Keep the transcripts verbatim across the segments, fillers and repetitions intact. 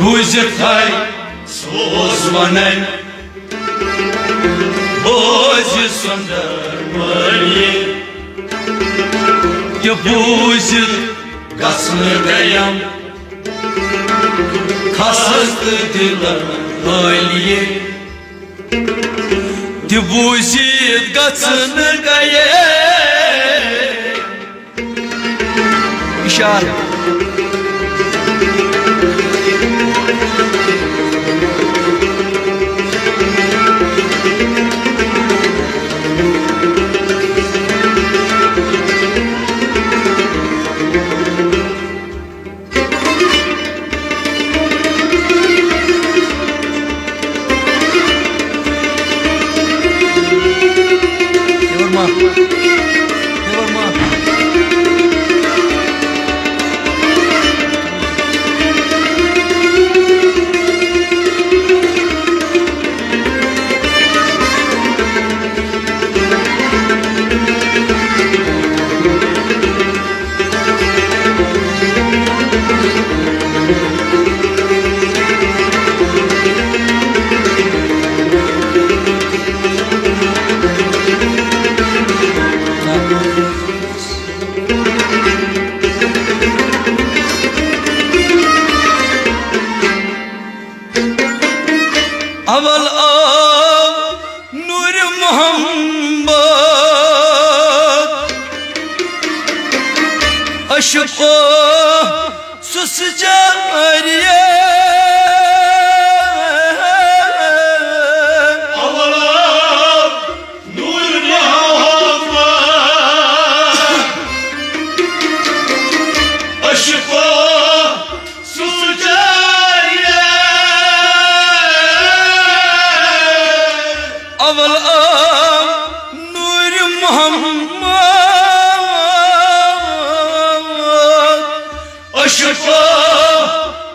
بوٗزِتھ ہاے سُہ اوس وَنان، بوزِ سُندر مٲلی، یہِ بوٗزِتھ گژھنہٕ گٔیم خستہٕ دِلن حٲلی۔ تہِ بوٗزِتھ گژھنہٕ گٔیے اِشارٕ۔ اول آو نور محمد اشکو سُس جاریہ۔ اول آو نور محمد اشکو سُس جاریہ۔ اول آو نور محمد اشکو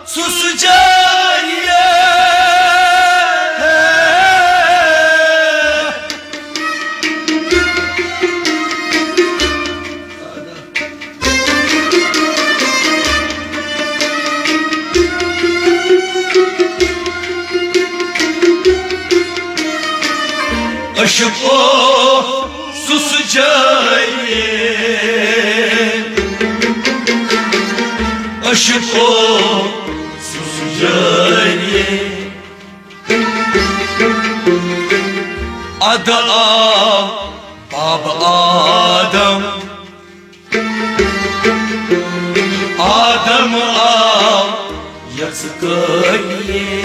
سُس جاریہ۔ اشکو سُس جاریہ، اشکو سُس جاریہ۔ ادٕ آو باب آدم، آدم آو یژھ کٲلۍ۔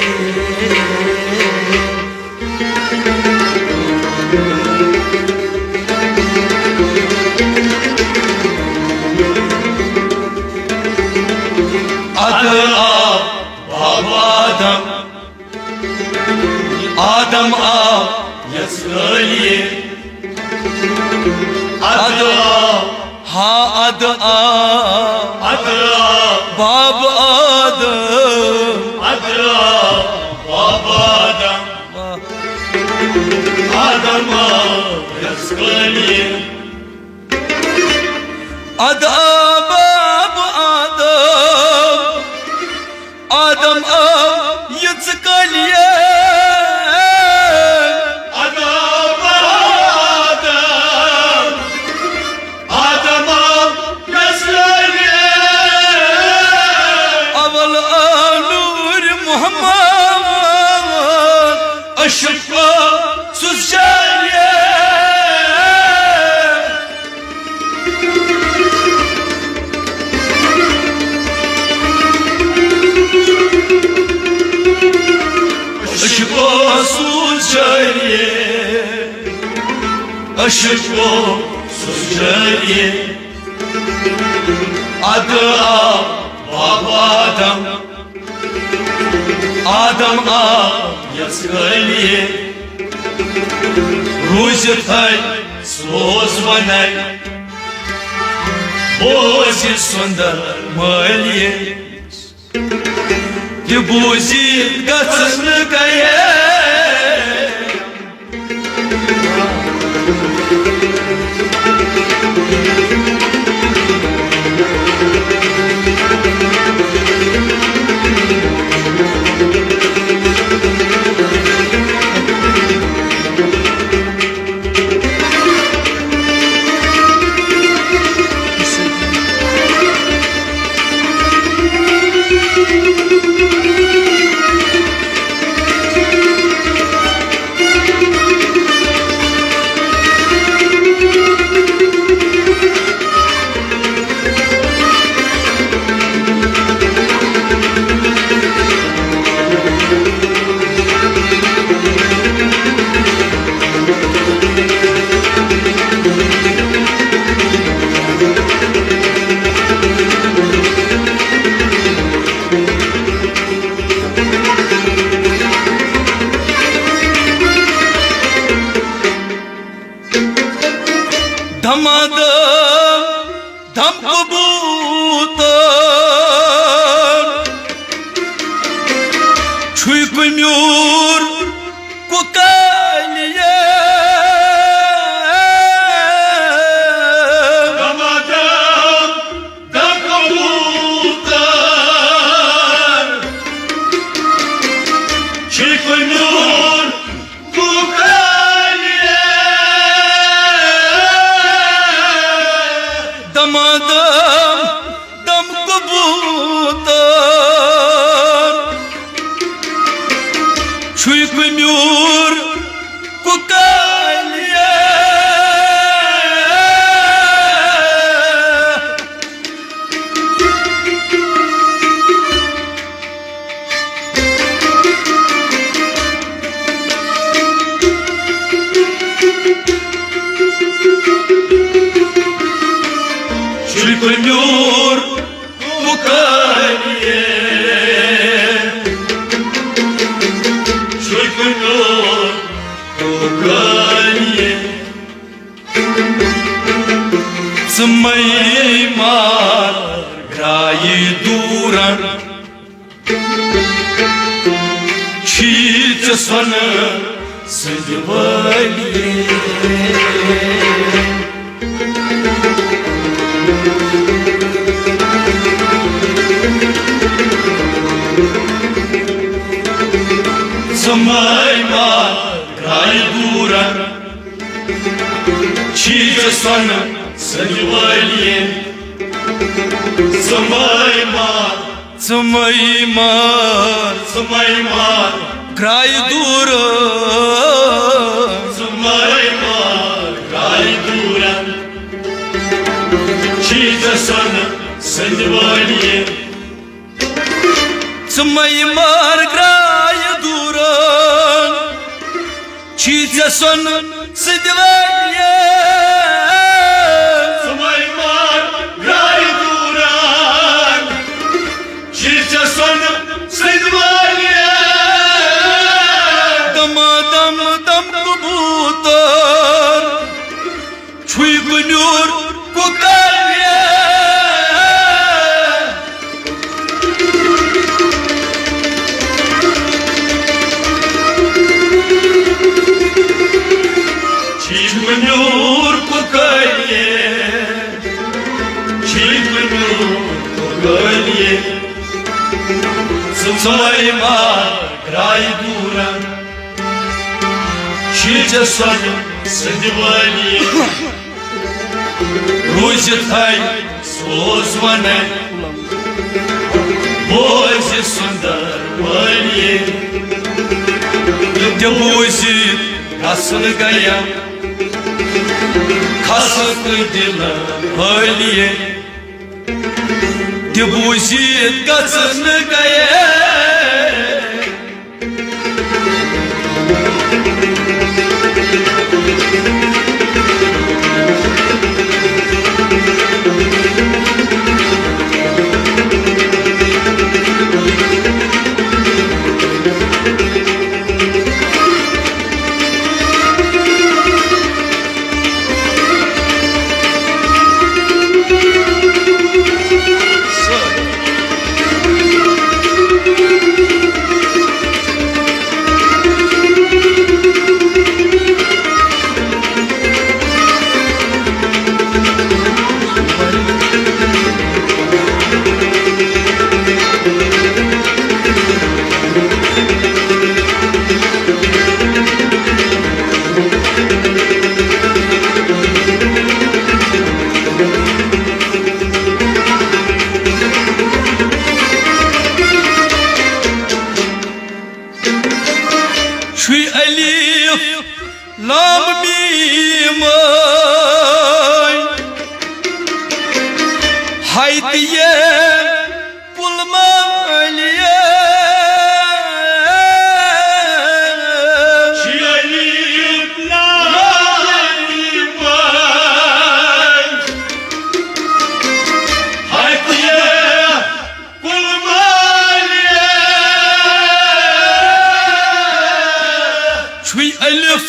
ادٕ آو باب آدم، آدم آو یژھ کٲلۍ۔ ادٕ آو، ہا ادٕ آو، ادٕ آو باب آدم، ادٕ آو باب آدم۔ واہ۔ آدم آو یژھ کٲلۍ۔ ادٕ آو باب آدم، آدم آو یژھ کٲلۍ۔ ادٕ آو آدم، آدم آو یژھ کٲلۍ۔ اول آو نور محمد اشکو سُس جاریہ۔ اشکو سُس جاریہ، اشکو سُس جاریہ۔ ادٕ آو باب آدم، آدم آو یژھ کٲلۍ۔ روٗزِتھ ہاے سُہ اوس وَنان، بوزِ سُندر مٲلی۔ تہِ بوٗزِتھ گژھنہٕ گٔیے۔ کوٚنیُر کُکالیہ۔ چھُے کوٚنیُر کُکالیہ، چھُے کوٚنیُر کُکالیہ۔ ژٕ مَے مار گرٛایہِ دوٗرن، چھی ژےٚ سۄنہٕ سٕنٛدِ وٲلی۔ ژٕ مَے مار گرٛایہِ دوٗرن، چھی ژےٚ سۄنہٕ سٕنٛدِ وٲلی۔ ژٕ مَے مار، ژٕ مَے مار، ژٕ مَے مار گرٛایہِ دوٗرن۔ ژٕ مَے مار گرٛایہِ دوٗرن، چھی ژےٚ سۄنہٕ سٕنٛدِ وٲلی۔ ژٕ مَے مار گرٛایہِ دوٗرن، چھی ژےٚ سۄنہٕ سٕنٛدِ وٲلی۔ ژٕ مَے مار گرٛایہِ دوٗرن، چھی ژےٚ سۄنہٕ سٕنٛدِ وٲلی۔ دما دم دم کبوتر، چھُے کوٚنیُر کُکالیہ۔ چھُے کوٚنیُر کُکالیہ، چھُے کوٚنیُر کُکالیہ۔ ژٕ مَے مار گرٛایہِ دوٗرن، چھی ژےٚ سۄنہٕ سٕنٛدِ وٲلی۔ روٗزِتھ تھاے سوز وَنَے، بوزِ سُندر وٲلی۔ تہِ بوٗزِتھ گژھن گٔیَم کھسہٕ تہٕ دِلہٕ حٲلی۔ تہِ بوٗزِتھ گژھن گٔیَم۔ چھُے الف لام میم ہاے تہٕ یے کُل مٲلِیے۔ چھُے الف لام میم ہاے تہٕ یے کُل مٲلِیے۔ چھُے الف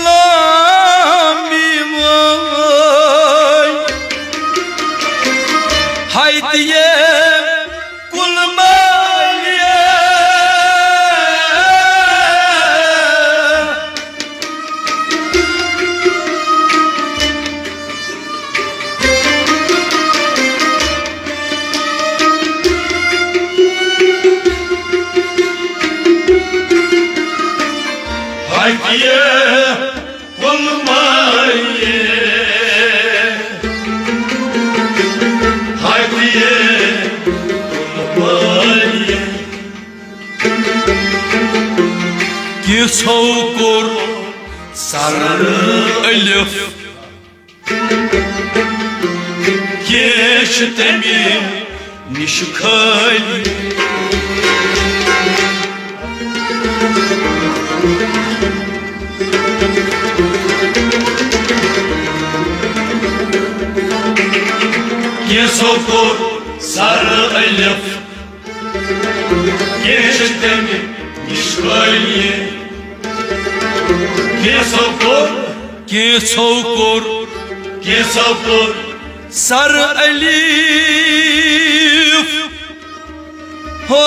لام میم کیژھو کوٚر سر الف، کیٛاہ چھُ تمہِ نِش خٲلی؟ کیژھو کوٚر سر الف، کیٛاہ چھُ تمہِ نِش خٲلی؟ کیژھو کوٚر، کیژھو کوٚر، کیژھو کوٚر سر الف۔ ہو،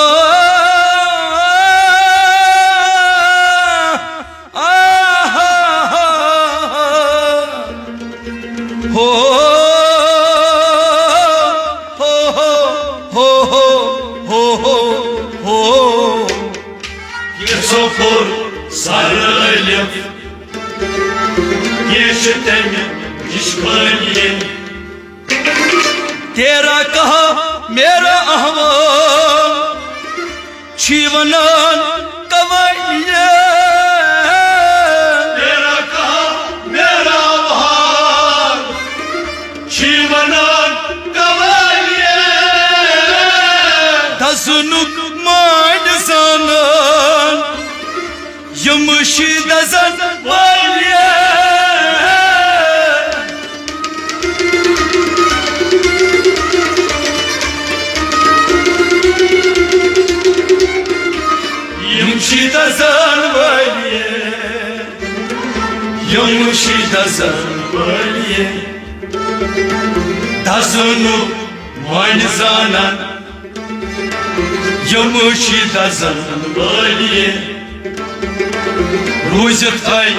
آہا، ہو، ہو، ہو۔ کیژھو کوٚر سر الف، کیٛاہ چھُ تمہِ نِش خٲلی؟ تیرا کہاں میرا احوال، چھی ونان قوٲلیہ۔ تیرا کہاں میرا احوال، چھی ونان قوٲلیہ۔ دزنُک مٲنۍ زانان یِم شی دزن وٲلۍ۔ یِم شی دزن وٲلۍ، یِم شی دزن وٲلۍ۔ دزنُک مٲنۍ زانان یِم شی دزن وٲلۍ۔ روٗزِتھ آے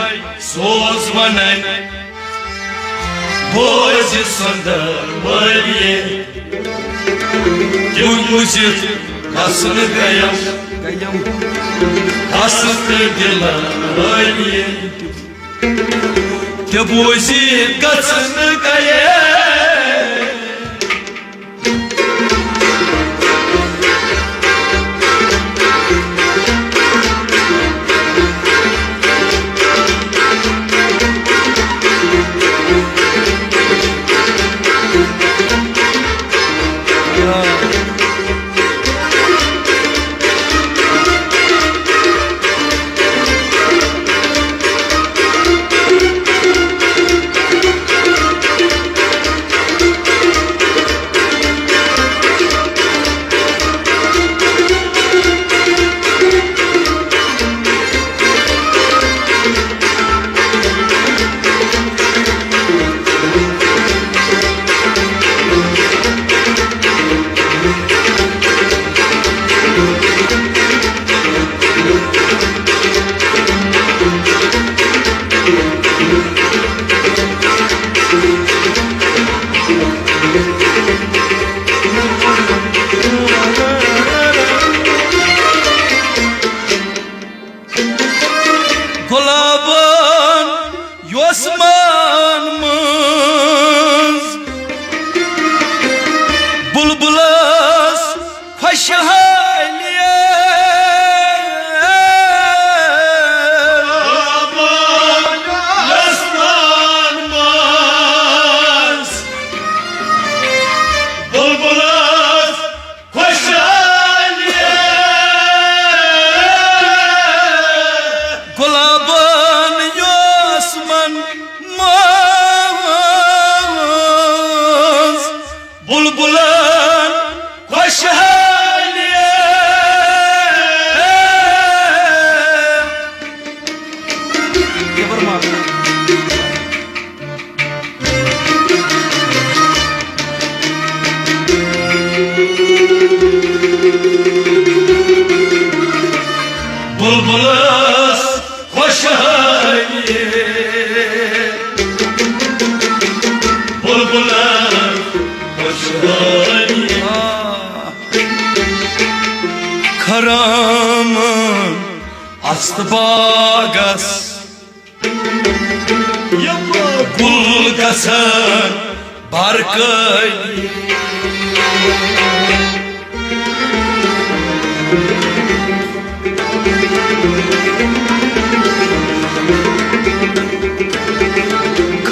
سوز ونان بوزِ سندر وٲلۍ۔ تِم بوٗزِتھ گژھن گیم، گیم۔ ہست دلن وٲلۍ۔ تہِ بوٗزِتھ گژھن گیم۔ گۄلابن یۄس مان منٛز بُلبُلس خۄشحٲلی۔ گۄلابن یۄس مان منٛز بُلبُلس خۄشحٲلی۔ گۄلابن یۄس من منٛز بُلبُلن خۄشحٲلی۔ بُلبُلس خۄشحٲلی، بُلبُلس خۄشحٲلی۔ خرام است باغس یپٲرۍ گُل گژھن برکٲلۍ۔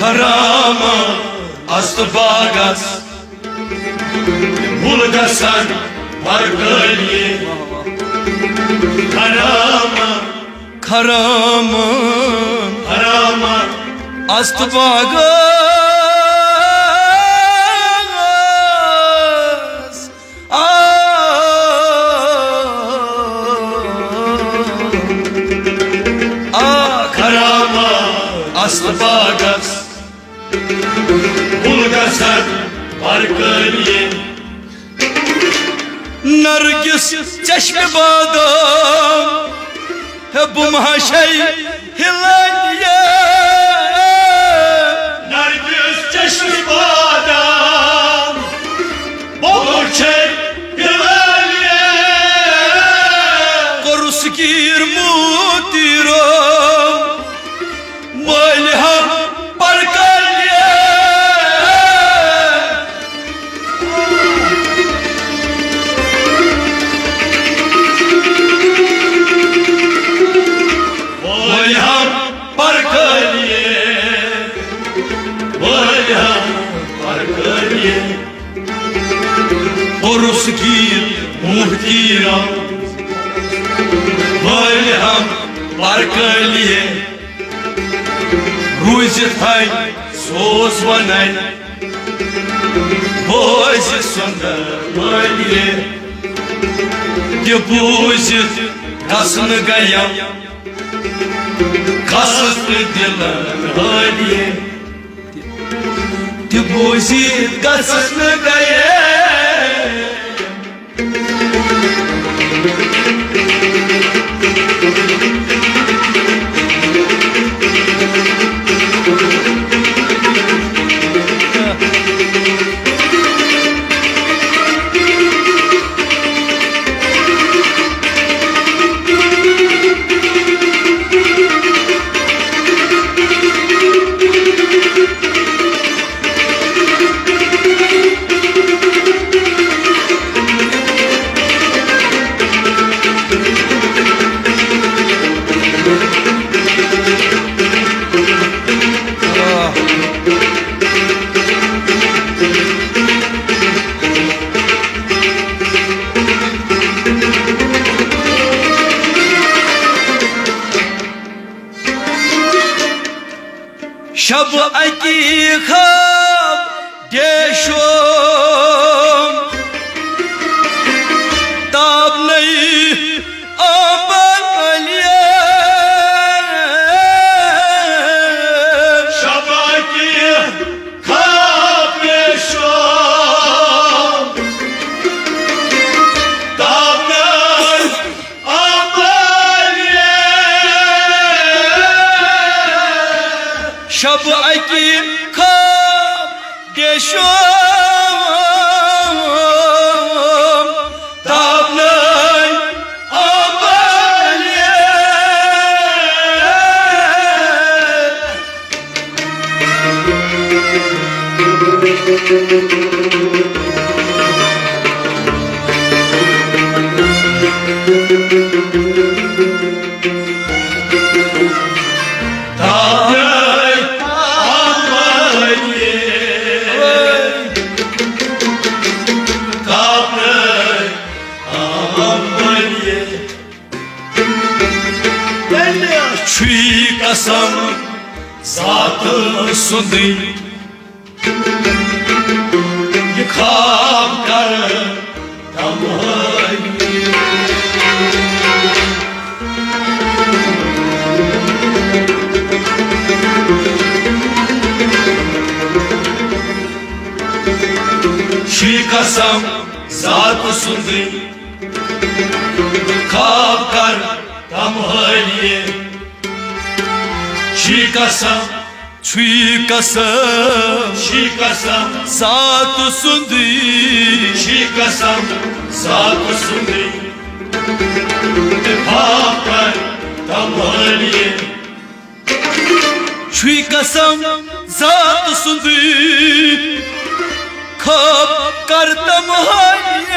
کرامہ است باغس، بُل گژھن برکٲلی۔ کرامہ، کرامہ، کرامہ است باغس۔ آ، آ، کرامہ است باغس، بُل گژھن برکٲلی۔ نرگس چشمِ بادام، ہے بہٕ ما چھَے ہِلٲلیہ۔ نرگس چشمِ بادام، بہٕ ما چھَے ہِلٲلیہ۔ کوٚرُس گیٖر موتیٖرو، مٲلۍ ہا پرکالیہ۔ وٲلۍ ہم پرکٲلیے، وٲلۍ ہم پرکٲلیے۔ عرس کی مہتی رم، وٲلۍ ہم پرکٲلیے۔ روٗزِتھ ہے سوز ونن، بوزِ سُنٛد مٲلِیے۔ تہِ بوٗزِتھ گژھنہٕ گٔیم، کھسَس نہٕ دِلن حٲلیے۔ تہِ بوٗزِتھ گژھنہٕ گٔیم۔ شب اکی خواب ڈیشوم تاب نئی آبان علیہ۔ شب اکی خواب ڈیشوم تاب نئی شب اکی خواب ڈیشوم تاب نئی آبان علیہ۔ چھُے قسم ذات سُنٛدٕے، یہِ خواب کر تمہٲری۔ چھُے قسم ذات سُنٛدٕے، خواب کر تمہٲری۔ چھُے قسم، چھُے قسم، چھُے قسم ذات سُنٛدٕے، چھُے قسم ذات سُنٛدٕے، خواب کر تمہٲری۔ چھُے قسم ذات سُنٛدٕے، خواب کر تمہٲری۔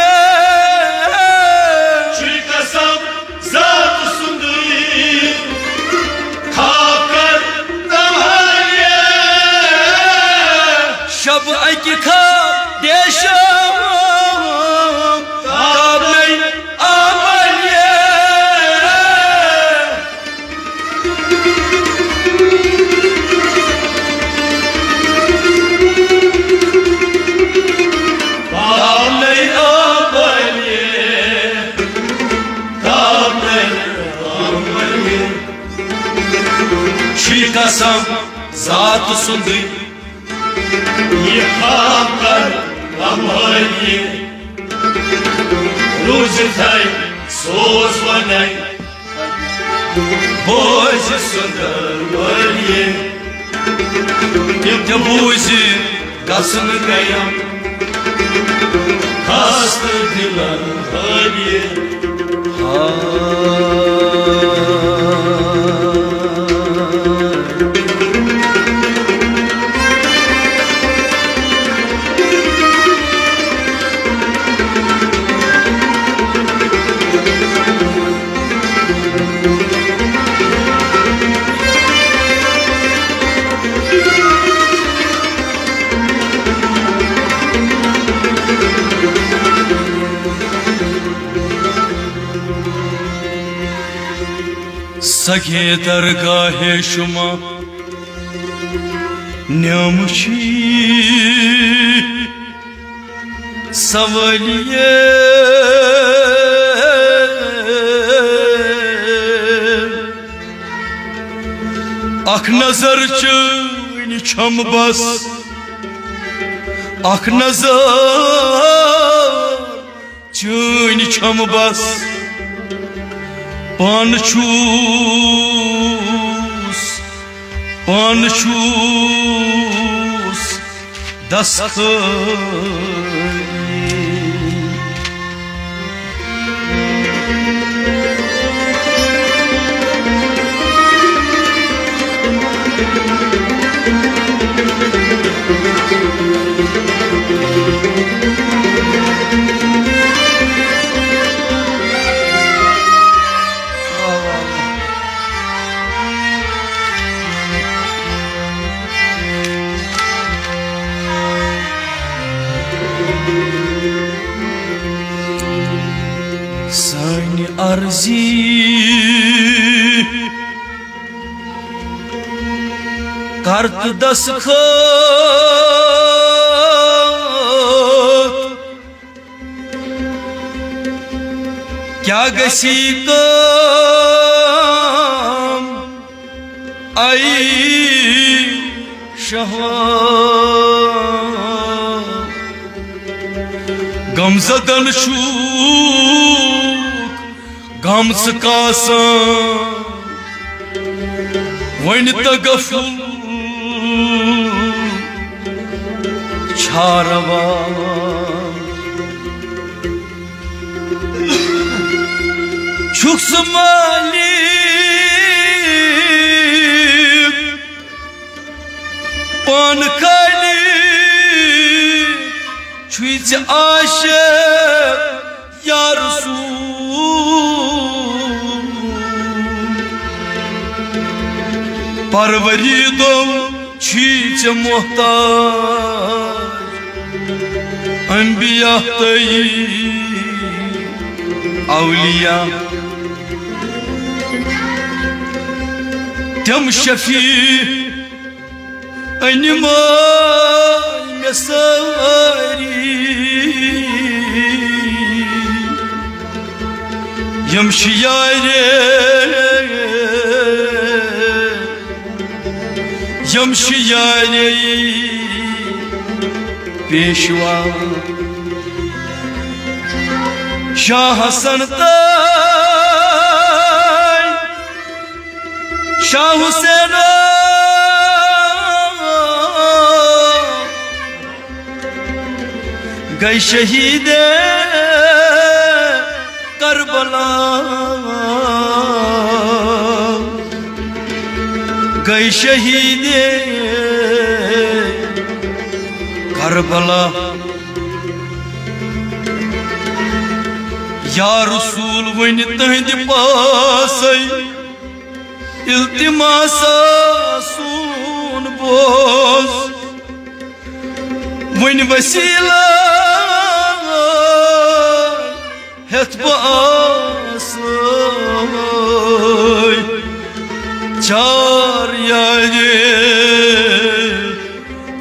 چھُے قسم ذات سُنٛدٕے، خواب کر تمہٲری۔ یہِ قسم ذات سُنٛدٕے، یہِ خاک کر لمحٲری، روٗزِتھ ہے سوز ونے، بوزِ سُنٛدر وٲلی، تِم تہِ بوٗزِ گژھن قیام۔ خاص تہٕ دِلن حٲلی۔ سگے درگاہ شما نیمشی سوالیے۔ اکھ نظر چٲنۍ چھم بس، اکھ نظر چٲنۍ چھم بس۔ پانہٕ چھُس، پانہٕ چھُس دس خٲلی۔ سانہِ عرضی کر تہٕ دستخط، کیٛاہ گژھی کٲم؟ اے شہوار، غمزدن چھُکھ غم ژٕ کاسان، وۄنۍ تغفل چھا روا؟ چھُکھ ژٕ مٲلِک پانہٕ خٲلی، چھُے ژےٚ عاشق یا رسول۔ پروریدو چھی ژےٚ محتاج انبیاء تہٕ اولیاء۔ تِم شفیع أنۍ مٲلۍ مےٚ سٲری، یِم چھِ یارے، یِم چھِ یارے پیشوا۔ شاہ حسن تہٕ شاہ حسین گٔے شہید کربلا، گٔے شہید کربلا۔ یا رسول، وۄنۍ تُہنٛدِ پاسے التماسا سون بوز، وۄنۍ وسیلہٕ ہٮ۪تھ بہٕ آسہٕ۔ چار یارے،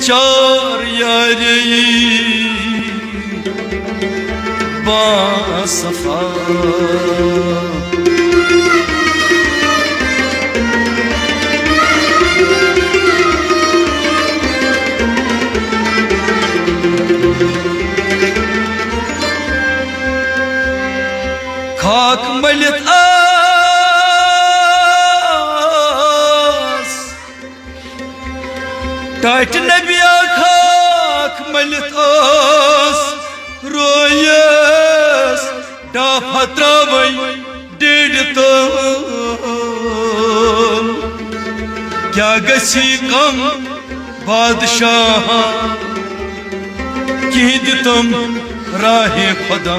چار یارے با صفا۔ ہاک مٔلِتھ ٲس ٹاٹہِ نبی اکھ، ہاک مٔلِتھ ٲس رویس ڈاپھ تراوٕنۍ ڈیڈِ تہٕ کیٛاہ گژھی کم بادشاہ کِہِنۍ دِتم راہِ خۄدا۔